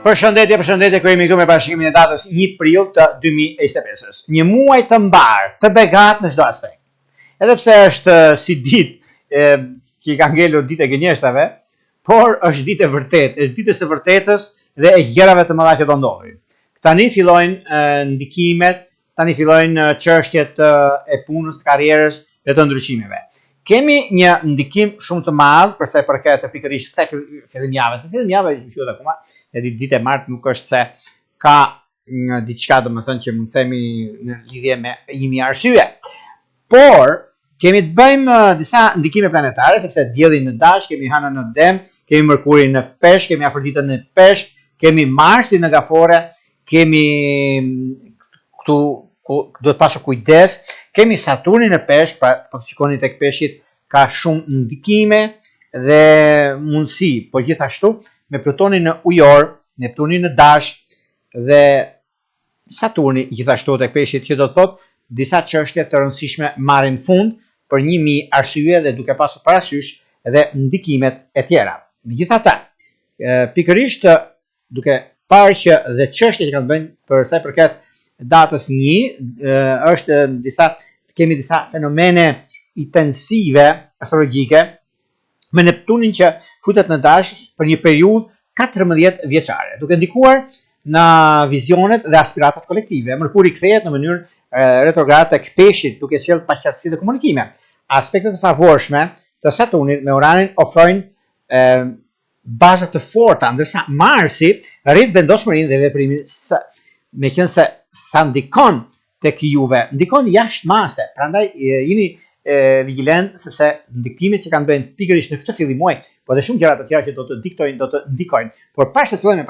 Përshëndetje, përshëndetje, ku jemi këtu me parashikimin e datës 1 prill të 2025-ës. Një muaj të mbarë, të begatë në çdo aspekt. Edhe pse është si ditë e, që i ka ngelur ditë e gënjeshtave, por është ditë e vërtetë, është ditë e së vërtetës dhe e gjërave të mëdha që do ndodhin. Tani fillojnë ndikimet, Tani fillojnë çështjet e punës, të karrierës dhe të ndryshimeve. Kemi një ndikim shumë të madh për sa i përket pikërisht kësaj fillim jave, se fillim jave që quhet akoma, edhe ditë e martë nuk është se ka një diçka domethënë që mund të themi në lidhje me një mijë arsye. Por kemi të bëjmë disa ndikime planetare sepse dielli në Dash, kemi Hënën në Dem, kemi Mërkurin në Peshk, kemi Afërditën në Peshk, kemi Marsin në Gaforre, kemi këtu ku duhet pasur kujdes, kemi Saturnin në Peshk, pra po të shikoni tek Peshqit ka shumë ndikime dhe mundësi, por gjithashtu me Plutonin në Ujor, Neptunin në Dash dhe Saturni gjithashtu tek Peshqit që do të thotë disa çështje të rëndësishme marrin fund për një mijë arsye dhe duke pasur parasysh edhe ndikimet e tjera. Megjithatë, pikërisht duke parë që dhe çështjet që kanë të bëjnë për sa i përket datës 1 është disa kemi disa fenomene intensive astrologjike me Neptunin që futet në Dash për një periudhë 14 vjeçare, duke ndikuar në vizionet dhe aspiratat kolektive. Mërkuri kthehet në mënyrë retrograde tek Peshqit, duke sjellë paqartësi dhe komunikime. Aspektet e favorshme të Saturnit me Uranin ofrojnë baza të forta, ndërsa Marsi rrit vendosmërinë dhe veprimin së, meqenëse sa ndikon tek juve, ndikon jashtë mase, prandaj jini vigjilent sepse ndikimet që kanë të bëjnë pikërisht në këtë fillim muaj, por edhe shumë gjëra të tjera që do të diktojnë, do të ndikojnë. Por para se të fillojmë